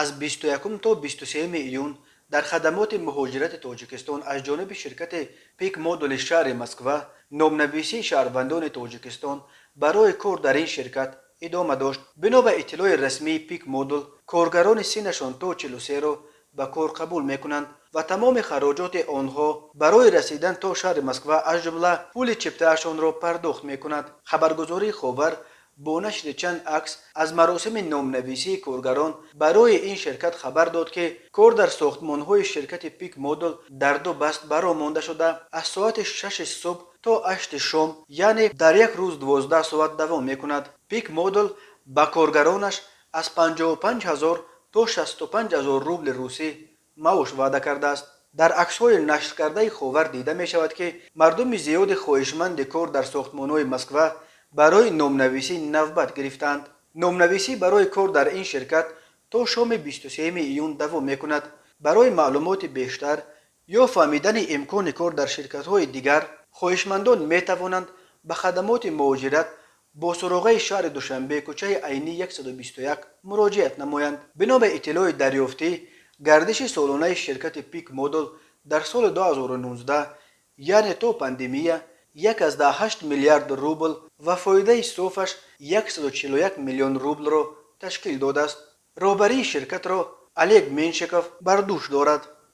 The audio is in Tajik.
Аз 21 то 23 июн дар хадамоти муҳоҷирати Тоҷикистон аз ҷониби ширкати Пик Модули шаҳри Москва номнависии шаҳрвандони Тоҷикистон барои кор дар ин ширкат идома дошт. Бино ба иттилои расмии Пик Модул, коргарони синнашон то 43-ро ба кор қабул мекунанд ва тамоми хароҷоти онҳо барои расидан то шаҳри Москва, аз ҷумла пули чиптаашонро пардохт мекунад. Хабаргузории Ховар бо нашри чанд акс аз маросими номнависии коргарон барои ин ширкат хабар дод, ки кор дар сохтмонҳои ширкати Пик Модул дар ду баст бароҳ монда шуда, аз соати 6 субҳ то 8 шом, яъне дар як рӯз 12 соат давом мекунад. Пик Модул ба коргаронаш аз 55 ҳазор то 65 ҳазор рубли русӣ маош ваъда кардааст. Дар аксҳои нашркардаи Ховар дида мешавад, ки мардуми зиёди хоҳишманди кор дар сохтмонҳои Москва барои номнависӣ навбат гирифтаанд. Номнависӣ барои кор дар ин ширкат то шоми 23 июн давом мекунад. Барои маълумоти бештар ё фаҳмидани имкони кор дар ширкатҳои дигар хоҳишмандон метавонанд ба хадамоти муҳоҷират бо суроғаи шаҳри Душанбе, кӯчаи Айнӣ, 121 муроҷиат намоянд. Бино ба иттилои дарёфтӣ, гардиши солонаи ширкати Пик Модул дар соли 2019, яъне то пандемия, 1,8 миллиард рубл ва фоидаи софаш 141 миллион рублро ташкил додааст. Роҳбарии ширкатро Олег Меншиков бар дӯш дорад.